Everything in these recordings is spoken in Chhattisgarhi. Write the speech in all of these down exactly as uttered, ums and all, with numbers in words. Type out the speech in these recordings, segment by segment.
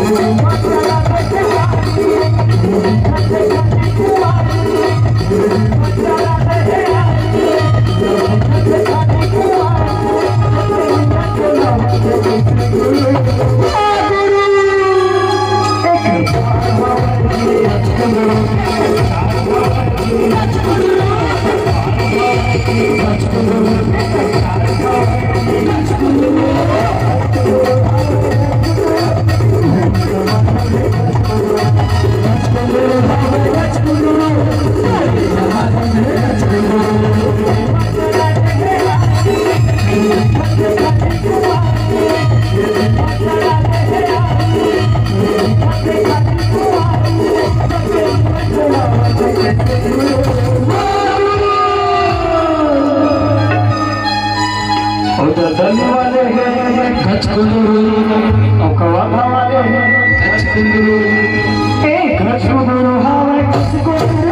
अउ दलदली वाले हे गचकुंदरू, अउ कवाथा वाले हे गचकुंदरू। ए गचकुंदरू हावय गचकुंदरू।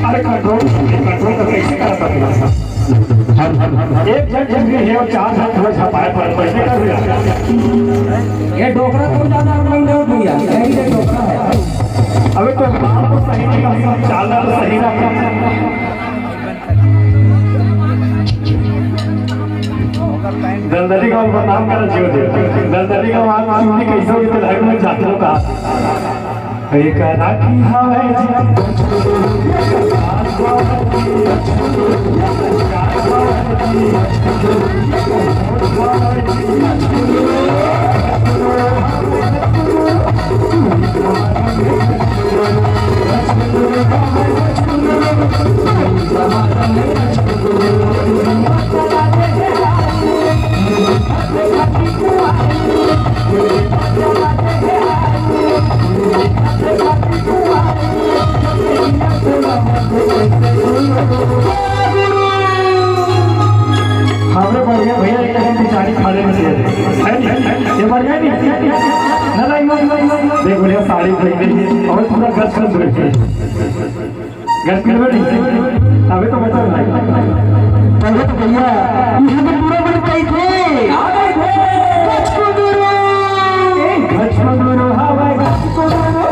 अरे कंट्रोल, कंट्रोल तो कैसे कर सकते हैं? एक जन जिंदगी है और चार जन थोड़ा सा पाए पर पैसे कर दिया। ये डोकरा तो ज्यादा नहीं दो भैया, यही से डोकरा है। अबे तो बाप को सही नहीं, चाल तो सही ना। दलदली का बदनाम कर जियो दे। दलदली का वहाँ चुंडी कैसे होगी तो लाइव में जाते हो कहा। एक राखी हवे जी। हमरे बढ़िया भैया एक कहीं बिचारी खड़े में दे दे। है नहीं? ये बढ़िया नहीं? ना, नहीं, नहीं, नहीं, नहीं। देख बढ़िया साड़ी पहनी और पूरा गच कर दे। गच कर दे। अबे तो बचा भाई। अबे तो भैया, यहाँ तो पूरा बन गई थे। गच को दो रे। गच को दो रे, हाँ भाई, गच को दो रे।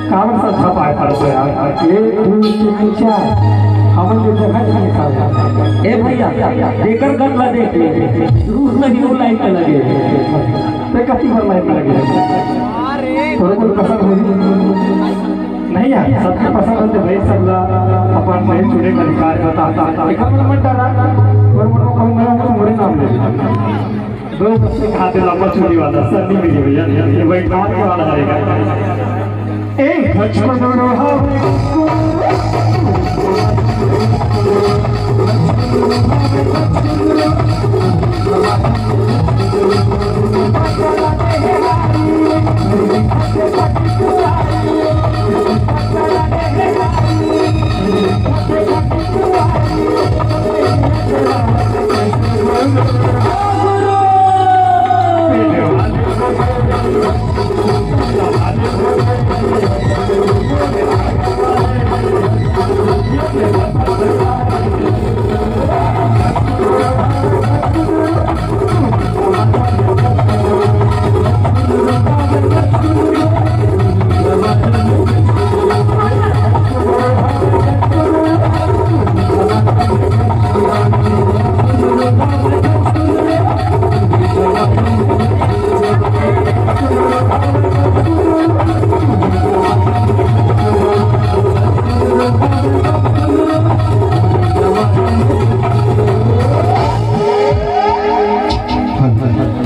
काबर सब छपाए पड़थे यार? एक, दू, तीन, चार। हमन के जगह नहीं खावे। ए भैया, जेकर गत ला देख ले, रूस नहीं वो लाइन पे लगे। ते कति बार लाइन पे लगे? तोरे को पसंद होही? नहीं यार, सबके पसंद होथे भाई, सब ला अपन भाई चुने का अधिकार होथे। एक मन मत डरा, और मन को कहूँ मैं मोरे नाम ले। दो बच्चे खाते लंबा चुनी वाला सर नहीं मिले भैया, ये वही बात के वाला रहेगा। ए, लक्ष्मण रोहा।